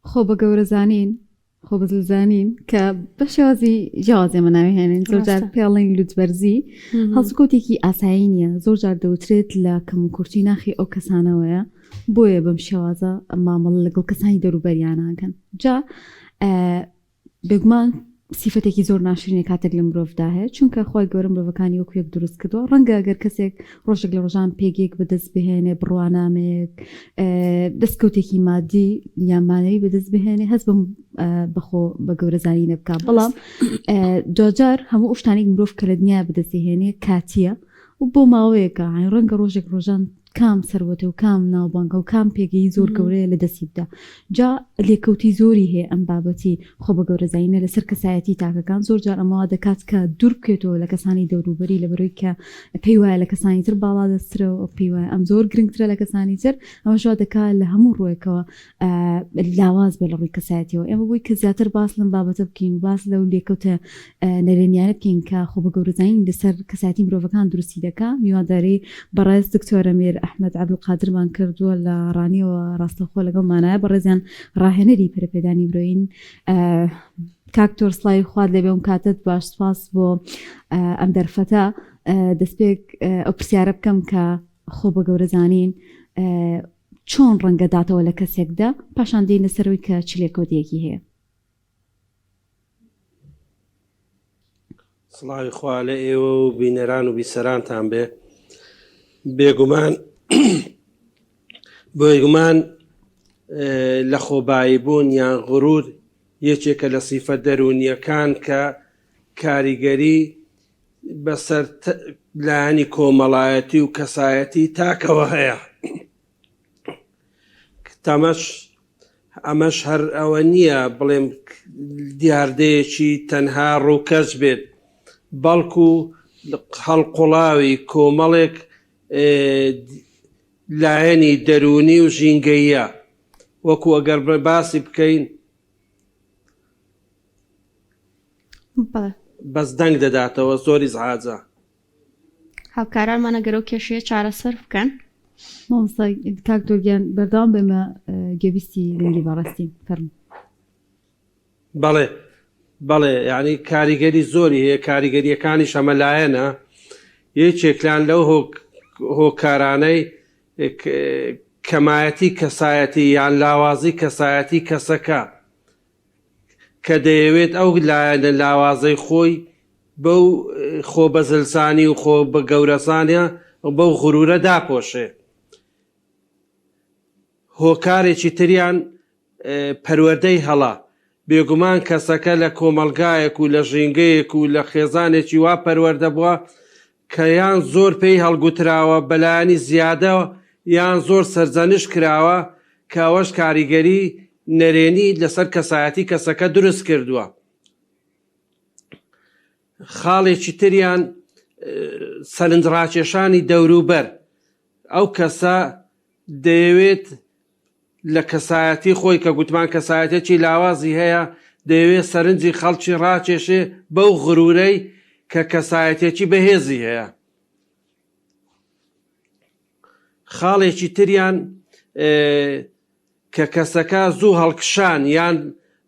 خۆ بە گەورە زانین، خۆ بە زل زانین کە بە شێوازی جیاواز ئێمە ناوی هێنین زۆر جار ڕاستە. پێڵین لوتبەرزی هەڵسوکەوتێکی ئاسایی نییە زۆر جار دەوترێت لە کەموکورتی ناخی ئەو کەسانەوەیە بۆیە بەم شێوازە مامەڵە لەگەڵ کەسانی دەوروبەریاناکەن جا بێگومان سیفەتێکی زۆر ناشرینە کاتێک لە مرۆڤدا هەیە چونکە خوای گەورە مرۆڤەکانی وەکو یەک دروست کردووە ڕەنگە گەر کەسێک ڕۆژێک لە ڕۆژان پێگەیەک بەدەست بهێنێ بڕوانامەیەک دەستکەوتێکی مادی یان مانەوی بەدەست بهێنێ هەست بەم بەخۆ بە گەورەزانی نەبکە بەڵام دواجار هەموو ئەو شتانێک مرۆڤ کە لە دنیا بەدەستی هێنێ کاتیە و بۆ ماوەیەکە عین ڕەنگە ڕۆژێک ڕۆژان کام سەروەتە و کام ناوبانگە و کام پێگەی زۆر گەورەیە لە دەستی بدا جا لێکەوتی زۆری هەیە ئەم بابەتی خۆ بە گەورەزانینە لەسەر کەسایەتی تاکەکان زۆر جار ئەمە وا دەکات کە دوور بکەوێتەوە لە کەسانی دەوروبەری لەبەرەوەی کە پێی وایە لە کەسانی تر باڵادەستترە و پێی وایە ئەم زۆر گرنگترە لە کەسانی تر ئەمەش وا دەکات لە هەموو ڕووێکەوە لاواز بێت لە ڕووی کەسایەتیەوە ئێمە بۆی کە زیاتر باس لەم بابەتە بکەین و باس لەو لێکەوتە نەرێنیانە بکەین کە خۆ بە گەورەزانین لەسەر کەسایەتی مرۆڤەکان دروستی دەکا میوانداری بەڕێز دکتۆر ئەمیر ئەحمەد عەبدولقادرمان کردووە لە ڕانیەوە ڕاستەوخۆ لەگەڵمانایە بەڕێزیان ڕاهێنەری پەرەپێدانی مرۆیین کاک تۆر سڵاوی خوات لێبێ و کاتت باش سپاس بۆ ئەم دەرفەتە دەستپێک ئەو پرسیارە بکەم کە خۆ بە گەورەزانین چۆن ڕەنگە داتەوە لە کەسێکدا پاشان دێینە سەرەوەی کە چ لێکەوتەیەکی هەیە. سڵاوی خوا لە ئێوە و بینەران و بیسەرانتان بێ بێگومان بێگومان لە خۆبایی بوون یان غرور یەکێکە لە سیفە دەروونیەکان کە کاریگەری بەسەر لایەنی کۆمەڵایەتی و کەسایەتی تاکەوە هەیە تەمەش ئەمەش هەر ئەوە نییە بڵێم دیاردەیەکی تەنها ڕووکەش بێت بەڵکو هەڵقوڵاوی کۆمەڵێک لایەنی دەروونی و ژینگەیە وەکو ئەگەر باسی بکەین بەس دەنگ دەداتەوە زۆر ئیزعاجە. هاوکارانمان ئەگەر ئەو کێشەیە چارەسەر بکەن. مامۆستا کاک تۆر گیان بەردەوام بە ئێمە گوێبیستی دەنگی بەڕێزتین فەرموو. بەڵێ بەڵێ یعنی کاریگەری زۆری هەیە کاریگەریەکانیش هەمە لایەنە یەکێکیان لەو هۆکارانەی کەمایەتی کەسایەتی یان لاوازی کەسایەتی کەسەکە کە دەیەوێت ئەو لایەنە لاوازەی خۆی بەو خۆ بەزلزانی و خۆ بە گەورەزانە بەو غرورە داپۆشێ. هۆکارێکی تریان پەروەردەی هەڵە، بێگومان کەسەکە لە کۆمەڵگایەک و لە ژینگەیەک و لە خێزانێکی وا پەروەردە بووە کە یان زۆر پێی هەڵگوتراوە بەلایەنی زیادە یان زۆر سەرزەنشت کراوە کە ئەوەش کاریگەری نەرێنی لەسەر کەسایەتی کەسەکە دروست کردووە. خاڵێکی تریان سەرنجڕاکێشانی دەوروبەر، ئەو کەسە دەیەوێت لە کەسایەتی خۆی کە گوتمان کەسایەتێکی لاوازی هەیە دەیەوێت سەرنجی خەڵکی ڕاکێشێ بەو غرورەی کە کەسایەتێکی بەهێزی هەیە. خاڵێکی تریان کە کەسەکە زوو هەڵکشان یان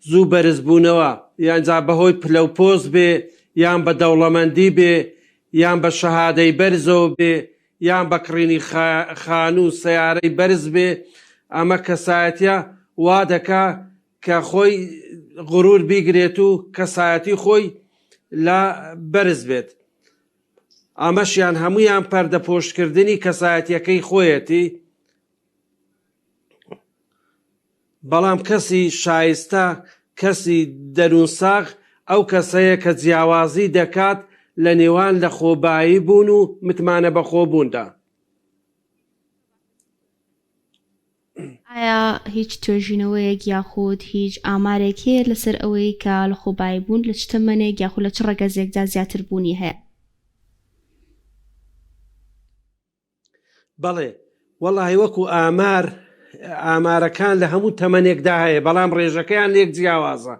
زوو بەرزبوونەوە یان جا بەهۆی پلە و پۆست بێ یان بە دەوڵەمەندی بێ یان بە شەهادەی بەرزەوە بێ یان بە کڕینی خانوو و سەیارەی بەرز بێ ئەمە کەسایەتیە وا دەکا کە خۆی غرور بیگرێت و کەسایەتی خۆی لا بەرز بێت ئەمەشیان هەموویان پەردەپۆشکردنی کەسایەتیەکەی خۆیەتی بەڵام کەسی شایستە، کەسی دەروونساغ ئەو کەسەیە کە جیاوازی دەکات لە نێوان لەخۆبایی بوون و متمانە بەخۆبووندا. ئایا هیچ توێژینەوەیەک یاخود هیچ ئامارێک هەیە لەسەر ئەوەی کە لەخۆبایی بوون لە چ تەمەنێک یاخود لە چ ڕەگەزێکدا زیاتر بوونی هەیە؟ بەڵێ وەڵی وەکو ئامار ئامارەکان لە هەموو تەمەنێکدا هەیە بەڵام ڕێژەکەیان لێک جیاوازە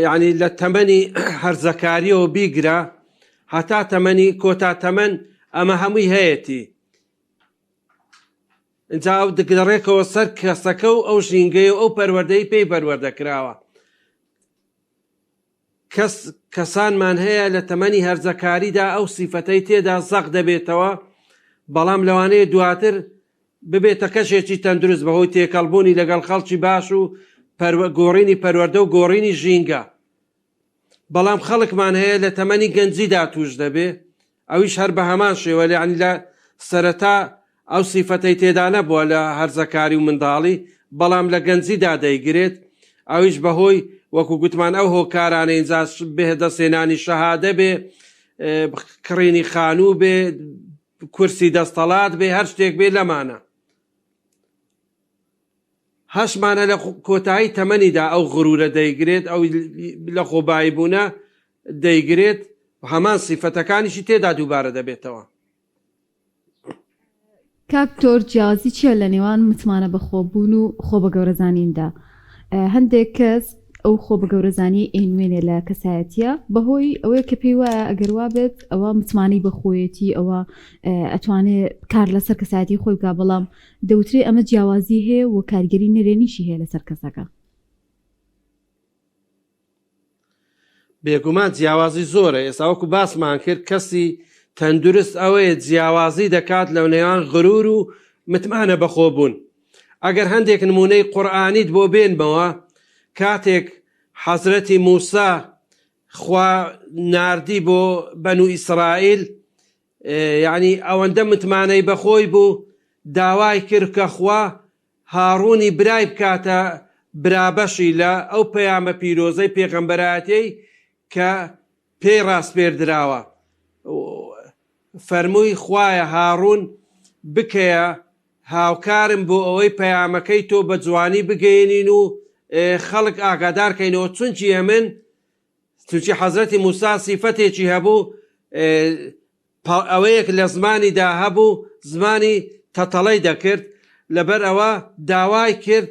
یعنی لە تەمەنی هەرزەکاریەوە بیگرە هەتا تەمەنی کۆتا تەمەن ئەمە هەمووی هەیەتی. ئینجا ئەو دەگەڕێکەوە سەر کەسەکە و ئەو ژینگەی و ئەو پەروەردەی پێی پەروەردە کراوە. کەس کەسانمان هەیە لە تەمەنی هەرزەکاریدا ئەو سیفەتەی تێدا زەق دەبێتەوە، بەڵام لەوانەیە دواتر ببێتە کەشێکی تەندروست بەهۆی تێکەڵبوونی لەگەڵ خەڵکی باش و گۆڕینی پەروەردە و گۆڕینی ژینگە. بەڵام خەڵکمان هەیە لە تەمەنی گەنجیدا تووش دەبێ، ئەویش هەر بە هەمان شێوە یانی لە سەرەتا ئەو سیفەتەی تێدا نەبووە لە هەرزەکاری و منداڵی، بەڵام لە گەنجیدا دەیگرێت، ئەویش بەهۆی وەکو گوتمان ئەو هۆکارانەی ئینجا بهدەستهێنانی شەهادە بێ، کڕینی خانوو بێ، کورسی دەستەڵات بێ، هەر شتێک بێ لەمانە. هەشمانە لە کۆتایی تەمەنیدا ئەو غرورە دەیگرێت، ئەو لەخۆباییبوونە دەیگرێت و هەمان سیفەتەکانیشی تێدا دووبارە دەبێتەوە. کاک دکتۆر جیاوازی چیە لە نێوان متمانە بەخۆبوون و خۆ بەگەورەزانیندا؟ هەندێک کەس ئەو خۆ بەگەورەزانیەی ئەینوێنێ لە کەسایەتیە بەهۆی ئەوەیە کە پێی وایە ئەگەر وابێت ئەوە متمانەی بەخۆیەتی ئەوە ئەتوانێ کار لەسەر کەسایەتی خۆی بکا بەڵام دەوترێ ئەمە جیاوازی هەیە و کاریگەری نەرێنیشی هەیە لەسەر کەسەکە. بێگومان جیاوازی زۆرە، ئێستا وەکو باسمان کرد کەسی تەندروست ئەوەیە جیاوازی دەکات لە نێوان غرور و متمانە بەخۆبوون. ئەگەر هەندێک نمونەی قورئانیت بۆ بێنمەوە، کاتێک حەزرەتی موسا خوا ناردی بۆ بەنو ئیسرائیل، یەعنی ئەوەندە متمانەی بەخۆی بوو داوای کرد کە خوا هاڕوونی برای بکاتە برابەشی لە ئەو پەیامە پیرۆزەی پێغەمبەرایەتیەی کە پێی ڕاسپێردراوە فەرمووی خوایە هاڕوون بکەیە هاوکارم بۆ ئەوەی پەیامەکەی تۆ بە جوانی بگەیەنین و خەڵک ئاگادار کەینەوە چونکی ئەمن چونکی حەزرەتی موسا سیفەتێکی هەبوو ئەوەیەک لە زمانیدا هەبوو زمانی تەتەڵەی دەکرد لەبەر ئەوە داوای کرد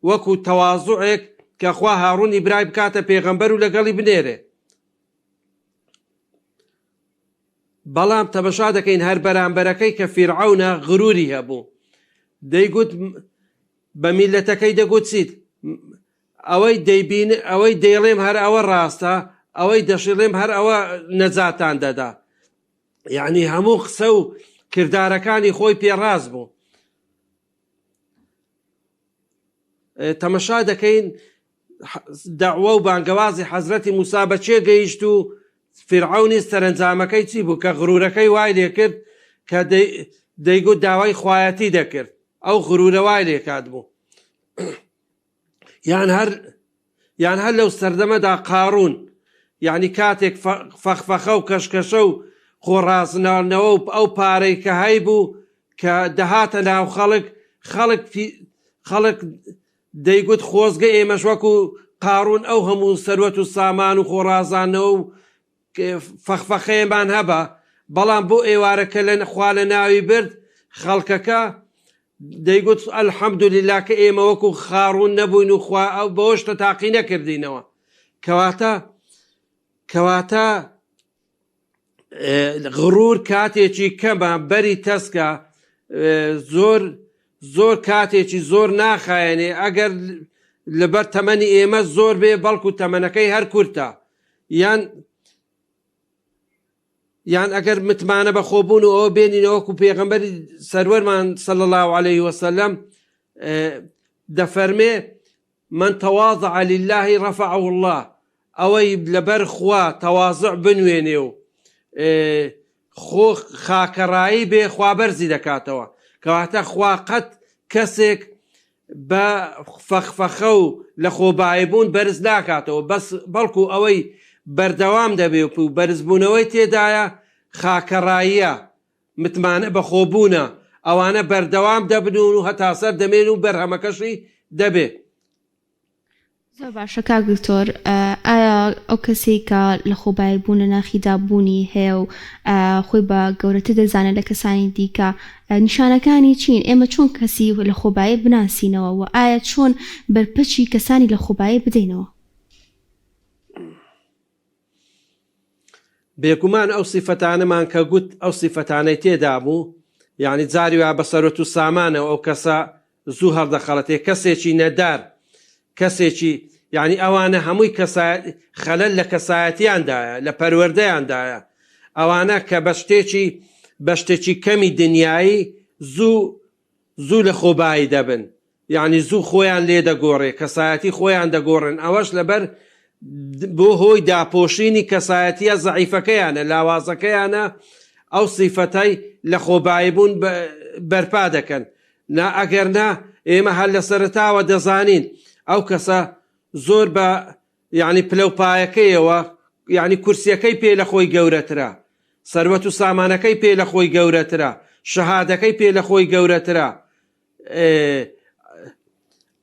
وەکو تەوازوعێک کە خوا هاڕونی برای بکاتە پێغەمبەر و لەگەڵی بنێرێ بەڵام تەمەشا دەکەین هەر بەرامبەرەکەی کە فیرعەونە غروری هەبوو دەیگوت بە میلەتەکەی دەگوت چیت ئەوەی دەیبین ئەوەی دەیڵێم هەر ئەوە ڕاستە ئەوەی دەشیڵێم هەر ئەوە نەجاتان دەدا یعنی هەموو قسە و کردارەکانی خۆی پێڕاست بوو تەمەشا دەکەین داوە و بانگەوازی حەزرەتی موسا بە چێ گەیشت و فیرعەونی سەرەنجامەکەی چی بوو کە غرورەکەی وای لێکرد کە دەیگوت داوای خوایەتی دەکرد ئەو غرورە وای لێکات بوو یان هەر یان هەر لەو سەردەمەدا قاڕون یعنی کاتێک فەخفەخە و کەشکەشە و خۆڕازنانەوە و ئەو پارەی کە هەیبوو کە دەهاتە ناو خەڵک خەڵک خەڵک دەیگوت خۆزگە ئێمەش وەکو قاڕون ئەو هەموو سەروەت و سامان و خۆڕازانەوە و فەخفەخەیەمان هەبا بەڵام بۆ ئێوارە کە لە خوا لە ناوی برد خەڵکەکە دەیگوت الحمدللە کە ئێمە وەکو خاڕون نەبووین و خوا ئەو بەوە شتە تاقی نەکردینەوە کەواتە کەواتە غرور کاتێکی کەمە بەری تەسکە زۆر زۆر کاتێکی زۆر ناخایەنێ ئەگەر لەبەر تەمەنی ئێمە زۆر بێ بەڵکو تەمەنەکەی هەر کورتە یان یان ئەگەر متمانە بە خۆبوون و ئەوە بێنینەوە وەکو پێغەمبەری سەروەرمان صلی الله علیه وسلم دەفەرمێ من تواضع لله رفعه الله ئەوەی لەبەر خوا تەوازع بنوێنێ و خۆ خاکەڕایی بێ خوا بەرزی دەکاتەوە کەواتە خوا قەت کەسێک بە فەخفەخە و لەخۆباییبوون بەرز ناکاتەوە، بەس بەڵکو ئەوەی بەردەوام دەبێت و بەرزبوونەوەی تێدایە خاکەڕاییە، متمانە بەخۆبوونە، ئەوانە بەردەوام دەبن و هەتاسەر دەمێن و بەرهەمەکەشی دەبێت. زۆر باشە کاک دکتۆر ئایا ئەو کەسەی کە لەخۆبایی بوون لە ناخیدا بوونی هەیە و خۆی بە گەورەتر دەزانێت لە کەسانی دیکە نیشانەکانی چین ئێمە چۆن کەسی لەخۆبایی بناسینەوە و ئایا چۆن بەرپەچی کەسانی لەخۆبایی بدەینەوە؟ بێگومان ئەو سیفەتانەمان کە گوت ئەو سیفەتانەی تێدا بوو. یعنی جاری وا بە سەرۆت و سامانەوە ئەو کەسە زوو هەڵدەخەڵەتێ کەسێکی نەدار کەسێکی یعنی ئەوانە هەمووی کەسایەت خەلەل لە کەسایەتیاندایە لە پەروەردەیاندایە ئەوانە کە بە شتێکی بە شتێکی کەمی دنیایی زوو زوو لە خۆبایی دەبن یانی زوو خۆیان لێ دەگۆڕێ کەسایەتی خۆیان دەگۆڕن ئەوەش لەبەر بۆ هۆی داپۆشینی کەسایەتیە زەعیفەکەیانە لاوازەکەیانە ئەو سیفەتای لە خۆبایی بوون بەرپا دەکەن نا ئەگەر نا ئێمە هەر لە سەرەتاوە دەزانین ئەو کەسە زۆر بە یانی پلە و پایەکەیەوە یانی کورسیەکەی پێ لە خۆی گەورەترە سەروەت و سامانەکەی پێ لە خۆی گەورەترە شەهادەکەی پێ لە خۆی گەورەترە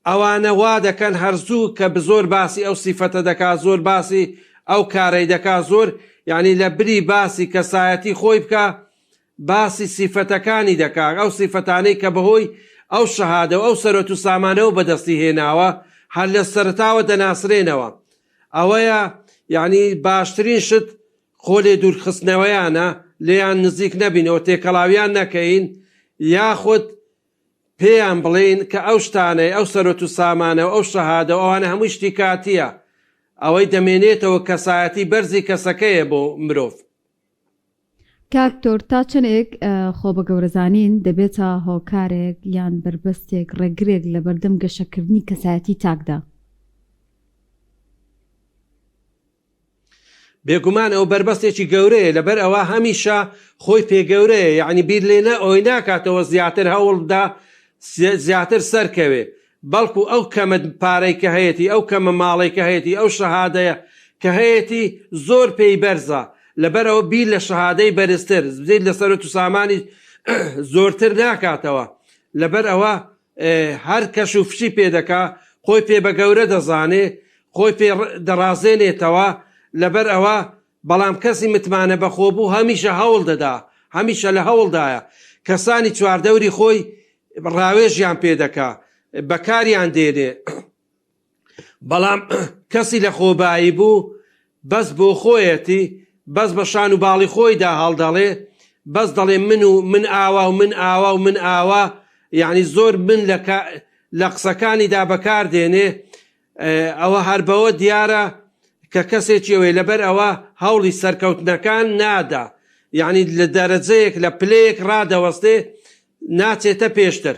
ئەوانە وا دەکەن هەر زوو کە بزۆر باسی ئەو سیفەتە دەکا زۆر باسی ئەو کارەی دەکا زۆر یعنی لە بری باسی کەسایەتی خۆی بکە باسی سیفەتەکانی دەکا ئەو سیفەتانەی کە بەهۆی ئەو شەهادە و ئەو سەرۆت و سامانەوە بەدەستی هێناوە هەر لە سەرتاوە دەناسرێنەوە ئەوەیە یعنی باشترین شت خۆ لێ دوورخستنەوەیانە، لێیان نزیک نەبینەوە، تێکەڵاویان نەکەین، یاخود پێیان بڵێین کە ئەو شتانەی، ئەو سەروەت و سامانە و ئەو شەهادە و ئەوانە هەمووی شتی کاتییە، ئەوەی دەمێنێتەوە کەسایەتی بەرزی کەسەکەیە بۆ مرۆڤ. کاک دکتۆر تا چەندێک خۆ بەگەورەزانین دەبێتە هۆکارێک یان بەربەستێک ڕێگرێک لەبەردەم گەشەکردنی کەسایەتی تاکدا؟ بێگومان ئەوە بەربەستێکی گەورەیە لەبەر ئەوە هەمیشە خۆی پێ گەورەیە یعنی بیر لێ نە ئەوی ناکاتەوە زیاتر هەوڵ بدا زیاتر سەرکەوێ بەڵکو ئەو کەمە پارەی کە هەیەی ئەو کەمە ماڵێک کە هەیەی ئەو شەهادەیە کە هەیەی زۆر پێی بەرزە لەبەرەوە بیر لە شەهادەی بەرزتر بیر لە سەرۆت و سامانی زۆرتر ناکاتەوە لەبەر ئەوە هەر کەش و فشی پێ دەکا، خۆی پێ بە گەورە دەزانێ، خۆی پێ دەڕازێنێتەوە، لەبەر ئەوە، بەڵام کەسی متمانە بەخۆبوو هەمیشە هەوڵ دەدا، هەمیشە لە هەوڵدایە، کەسانی چواردەوری خۆی ڕاوێژیان پێ دەکا، بەکاریان دێنێ. بەڵام کەسی لە خۆبایی بوو بەس بۆ خۆیەتی بەس بە شان و باڵی خۆیدا هەڵدەڵێ بەس دەڵێ من و من ئاوا و من ئاوا و من ئاوا یعنی زۆر من لە لە قسەکانیدا بەکار دێنێ ئەوە هەر بەوە دیارە کە کەسێکی ئەوەیە لەبەر ئەوە هەوڵی سەرکەوتنەکان نادا یعنی لە دەرەجەیەک لە پلەیەک ڕادەوەستێ ناچێتە پێشتر.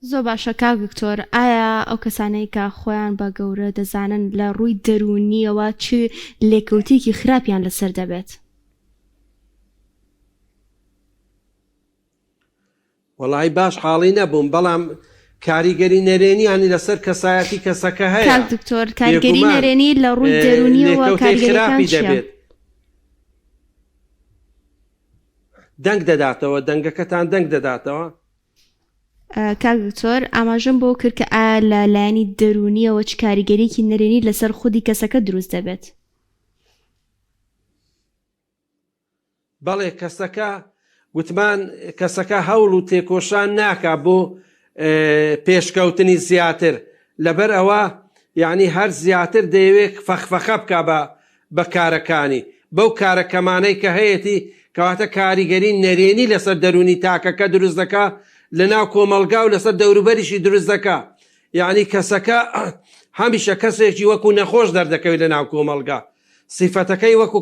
زۆر باشە کاک دکتۆر ئایا ئەو کەسانەی کە خۆیان بە گەورە دەزانن لە ڕووی دەروونیەوە چ لێکەوتێکی خراپیان لەسەر دەبێت؟ وەڵی باش حاڵی نەبووم بەڵام کاریگەری نەرێنیانی لەسەر کەسایەتی کەسەکە هەیە کاک دکتۆر کاریگەری نەرێنی لە ڕووی دەروونیەوە کاریگەری دەبێت. دەنگ دەداتەوە دەنگەکەتان دەنگ دەداتەوە. کاک دکتۆر ئاماژەم بۆ کرد کە ئایا لە لایەنی دەروونیەوە چ کاریگەریەکی نەرێنی لەسەر خودی کەسەکە دروست دەبێت؟ بەڵێ کەسەکە گوتمان کەسەکە هەوڵ و تێکۆشان ناکا بۆ پێشکەوتنی زیاتر لەبەر ئەوە یعنی هەر زیاتر دەیەوێت فەخفەخە بکا بە بە کارەکانی، بەو کارە کەمانەی کە هەیەتی، کەواتە کاریگەری نەرێنی لەسەر دەروونی تاکەکە دروست دەکا لەناو کۆمەڵگا و لەسەر دەوروبەریشی دروست دەکا، یەعنی کەسەکە هەمیشە کەسێکی وەکو نەخۆش دەردەکەوێت لەناو کۆمەڵگا، سیفەتەکەی وەکو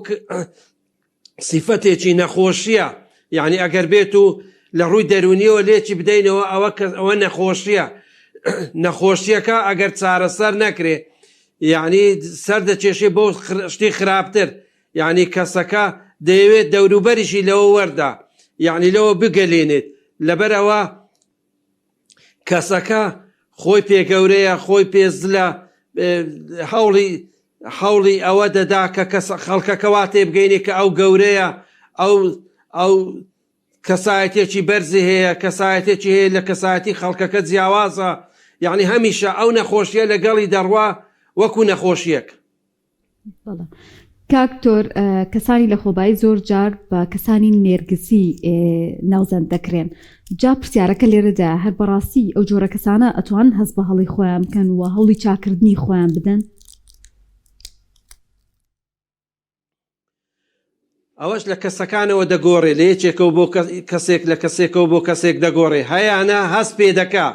سیفەتێکی نەخۆشیە یعنی ئەگەر بێت و لە ڕووی دەرونیەوە لێکی بدەینەوە ئەوە کەس ئەوە نەخۆشیە نەخۆشیەکە ئەگەر چارەسەر نەکرێ یعنی سەر دەکێشێ بۆ شتی خراپتر یعنی کەسەکە دەیەوێت دەوروبەریشی لەوە وەردا یعنی لەوە بگەلێنێت لەبەرەوە کەسەکە خۆی پێ گەورەیە خۆی پێ زلە هەوڵی هەوڵی ئەوە دەدا کە کەس خەڵکەکە وا تێبگەینێ کە ئەو گەورەیە ئەو ئەو کەسایەتێکی بەرزی هەیە کەسایەتێکی هەیە لە کەسایەتی خەڵکەکە جیاوازە یعنی هەمیشە ئەو نەخۆشیە لەگەڵی دەڕوا وەکو نەخۆشیەک. بەڵێ کاک دکتۆر کەسانی لەخۆبایی زۆر جار بە کەسانی نێرگزی ناوزەند دەکرێن جا پرسیارەکە لێرەدا هەر بەڕاستی ئەو جۆرە کەسانە ئەتوان هەست بە هەڵی خۆیان بکەن و هەوڵی چاکردنی خۆیان بدەن؟ ئەوەش لە کەسەکانەوە دەگۆڕێ لە یەکێکەوە بۆ کەسێک لە کەسێکەوە بۆ کەسێک دەگۆڕێ هەیانە هەست پێ دەکا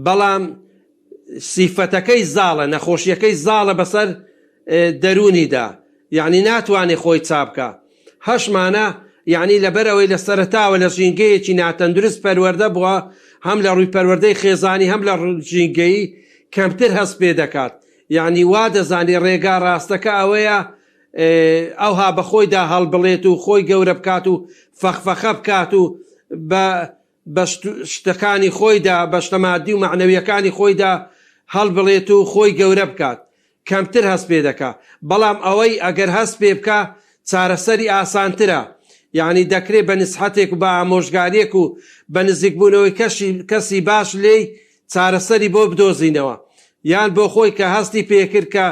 بەڵام سیفەتەکەی زاڵە نەخۆشیەکەی زاڵە بەسەر دەروونیدا یعنی ناتوانێ خۆی چابکە هەشمانە یعنی لەبەرئەوەی لە سەرەتاوە لە ژینگەیەکی ناتەندروست پەروەردە بووە هەم لە ڕووی پەروەردەی خێزانی هەم لە ڕووی ژینگەیی کەمتر هەست پێ دەکات یعنی وا دەزانێ ڕێگا ڕاستەکە ئەوەیە ئەوها بە خۆیدا هەڵبڵێت و خۆی گەورە بکات و فەخفەخە بکات و بە بە شتەکانی خۆیدا بە شتە مادی و مەعنەویەکانی خۆیدا هەڵبڵێت و خۆی گەورە بکات کەمتر هەست پێ دەکا بەڵام ئەوەی ئەگەر هەست پێ بکا چارەسەری ئاسانترە یانی دەکرێ بە نسحەتێک و بە ئامۆژگاریەک و بە نزیکبوونەوەی کەشی کەسی باش لێی چارەسەری بۆ بدۆزینەوە یان بۆ خۆی کە هەستی پێکرد کە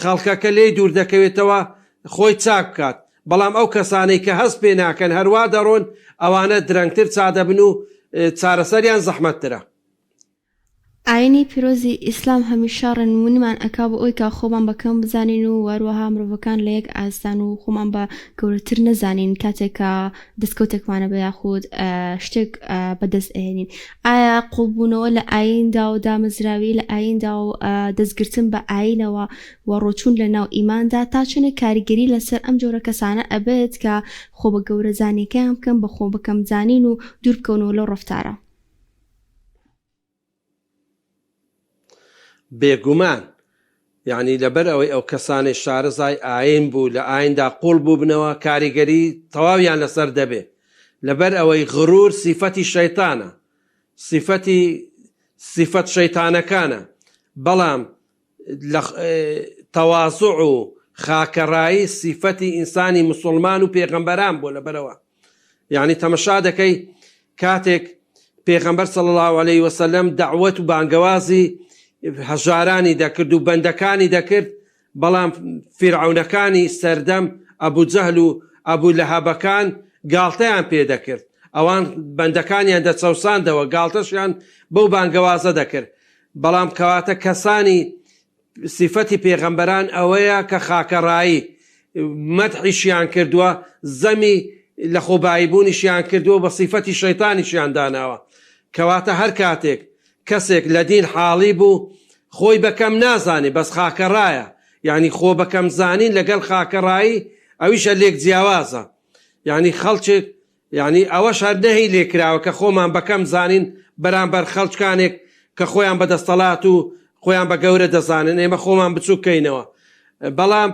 خەڵکەکە لێی دوور دەکەوێتەوە خۆی چاک بکات بەڵام ئەو کەسانەی کە هەست پێ ناکەن هەروا دەڕۆن ئەوانە درەنگتر چادەبن و چارەسەریان زەحمەتترە. ئاینی پیرۆزی ئیسلام هەمیشە ڕێنمونیمان ئەکا بۆ ئەوەی کە خۆمان بە کەم بزانین و هەروەها مرۆڤەکان لە یەک ئاستدان و خۆمان بە گەورەتر نەزانین کاتێک کە دەستکەوتێکمان هەبێ یاخود شتێک بەدەست ئەهێنین. ئایا قوڵبوونەوە لە ئاییندا و دامەزراوی لە ئاییندا و دەستگرتن بە ئایینەوە و ڕۆچوون لە ناو ئیماندا تا چەندێک کاریگەری لەسەر ئەم جۆرە کەسانە ئەبێت کە خۆ بە گەورەزانیەکەیان بکەن بە خۆ بەکەمزانین و دوور بکەونەوە لەو ڕەفتارە؟ بێگومان، یەعنی لەبەر ئەوەی ئەو کەسانەی شارەزای ئاین بوو لە ئایندا قوڵ بووبنەوە کاریگەری تەواویان لەسەر دەبێ، لەبەر ئەوەی غرور سیفەتی شەیتانە، سیفەتی سیفەت شەیتانەکانە، بەڵام لە تەوازوع و خاکەڕایی سیفەتی ئینسانی مسوڵمان و پێغەمبەران بووە لەبەرئەوە یعنی تەمەشا دەکەی کاتێک پێغەمبەر صلی الله علیه وسلم دەعوەت و بانگەوازی هەژارانی دەکرد و بەندەکانی دەکرد بەڵام فیرعەونەکانی سەردەم ئەبوو جەهل و ئەبوو لەهەبەکان گاڵتەیان پێ دەکرد ئەوان بەندەکانیان دەچەوساندەوە گاڵتەشیان بەو بانگەوازە دەکرد بەڵام کەواتە کەسانی سیفەتی پێغەمبەران ئەوەیە کە خاکەڕایی مەدحیشیان کردووە، زەمی لەخۆباییبوونیشیان کردووە و بە سیفەتی شەیتانیشیان داناوە. کەواتە هەر کاتێک کەسێک لە دین حاڵی بوو خۆی بە کەم نازانێ بەس خاکەڕایە، یانی خۆ بە کەم زانین لەگەڵ خاکەڕایی ئەویشە لێک جیاوازە. یانی خەڵکێک یانی ئەوەش هەر نەهی لێ کراوە کە خۆمان بە کەم زانین بەرامبەر خەڵکانێک کە خۆیان بە دەستەڵات و خۆیان بە گەورە دەزانن ئێمە خۆمان بچوک کەینەوە بەڵام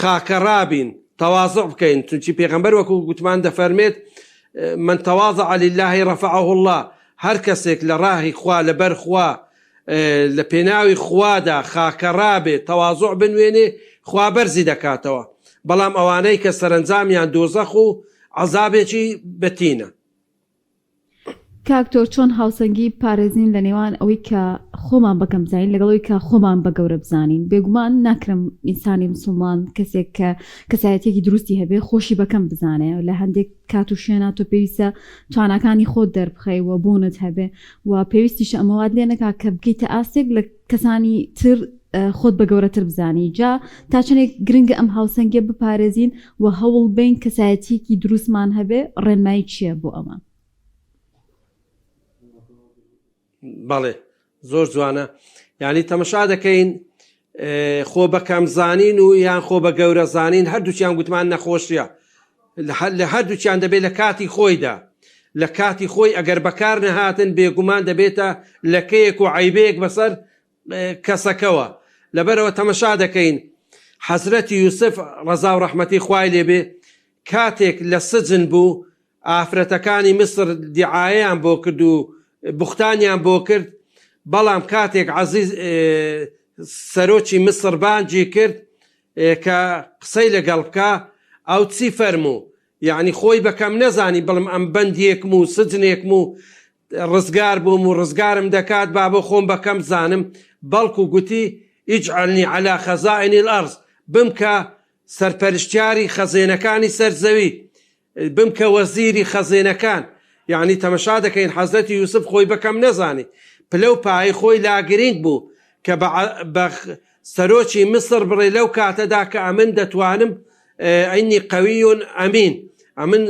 خاکەڕا بین تەوازع بکەین چونکی پێغەمبەر وەکو گوتمان دەفەرمێت من تواضع لله رفعه الله هەر کەسێک لە ڕاهی خوا لەبەر خوا لە پێناوی خوادا خاکەڕا بێ تەوازع بنوێنێ خوا بەرزی دەکاتەوە بەڵام ئەوانەی کە سەرەنجامیان دۆزەخ و عەزابێکی بەتینە. کاک تۆ چۆن هاوسەنگی پارێزین لە نێوان ئەوەی کە خۆمان بەکەم بزانین لەگەڵ ئەوەی کە خۆمان بە گەورە بزانین بێگومان ناکرم ئینسانی مسوڵمان کەسێک کە کەسایەتیەکی دروستی هەبێ خۆشی بەکەم بزانێ لە هەندێک کات و شوێنا تۆ پێویستە تواناکانی خۆت دەربخەی و بوونت هەبێ و پێویستیشە ئەمە وات لێ نەکا کە بگەیتە ئاستێک لە کەسانی تر خۆت بە گەورەتر بزانی جا تا چەندێک گرنگە ئەم هاوسەنگیە بپارێزین و هەوڵ بەین کەسایەتیەکی دروستمان هەبێ ڕێنمایی چییە بۆ ئەمە؟ بەڵێ زۆر جوانە یعنی تەمەشا دەکەین خۆ بەکەم زانین و یان خۆ بە گەورە زانین هەردووچیان گوتمان نەخۆشیە لە هەردووچیان دەبێت لە کاتی خۆیدا لە کاتی خۆی ئەگەر بەکار نەهاتن بێگومان دەبێتە لەکەیەک و عیبەیەک بەسەر کەسەکەوە لەبەرەوە تەمەشا دەکەین حەزرەتی یوسف ڕەزا و ڕەحمەتی خوای لێبێ کاتێک لە سجن بوو ئافرەتەکانی میسر دیعایەیان بۆ کرد و بوختانیان بۆ کرد، بەڵام کاتێک عەزیز سەرۆکی میسر بانگی کرد کە قسەی لەگەڵ بکا، ئەو چی فەرموو؟ یەعنی خۆی بە کەم نەزانی بڵم ئەم بەندیێکم و سجنێکم و ڕزگار بووم و ڕزگارم دەکات با بۆ خۆم بە کەم زانم، بەڵکو گوتی، اجعلنی علی خزائن الارض، بمکە سەرپەرشتیاری خەزێنەکانی سەر زەوی، بمکە وەزیری خەزێنەکان، یەعنی تەمەشا دەکەین حەزرەتی یوسف خۆی بەکەم نەزانی، پلە و پایەی خۆی لا گرینگ بوو کە بە بە سەرۆکی میسر بڵێ لەو کاتەدا کە ئەمن دەتوانم. انی قوی امین، ئەمن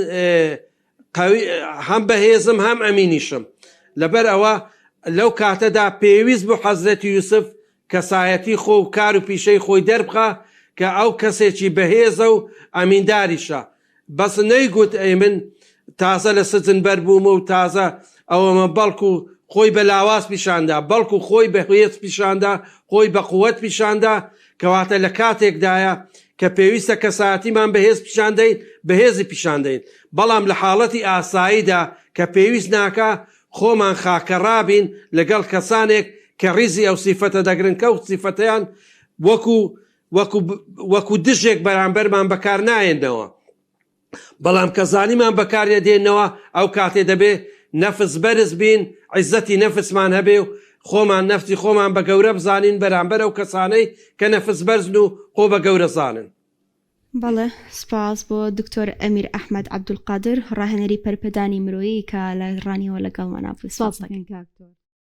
قوی هەم بەهێزم هەم ئەمینیشم. لەبەر ئەوە لەو کاتەدا پێویست بوو حەزرەتی یوسف کەسایەتی خۆ و کار و پیشەی خۆی دەربخا کە ئەو کەسێکی بەهێزە و ئەمینداریشە. بەس نەیگوت ئەی من تازە لە سجن بەربوومە و تازە ئەوەمە بەڵکو خۆی بە لاواز پیشاندا بەڵکو خۆی بە هێز پیشاندا خۆی بە قوت پیشاندا کەواتە لە کاتێکدایە کە پێویستە کەسایەتیمان بەهێز پیشان دەین بەهێزی پیشان دەین بەڵام لە حاڵەتی ئاساییدا کە پێویست ناکا خۆمان خاکەڕابین لەگەڵ کەسانێک کە ڕیزی ئەو سیفەتە دەگرن کە ئەو سیفەتەیان وەکو وەکو وەکو دژێک بەرامبەرمان بەکار نایەنەوە بەڵام کە زانیمان بەکاریە دێنەوە ئەو کاتێ دەبێ نەفس بەرز بین عیزەتی نەفسمان هەبێ و خۆمان نەفسی خۆمان بە گەورە بزانین بەرامبەر ئەو کەسانەی کە نەفس بەرزن و خۆ بە گەورە زانن. بەڵێ سپاس بۆ دکتۆر ئەمیر ئەحمەد عەبدولقادر ڕاهێنەری پەرپەدانی مرۆیی کە لە ڕانیەوە لەگەڵمانا بوو. سپاس دەکەین کاک دکتۆر.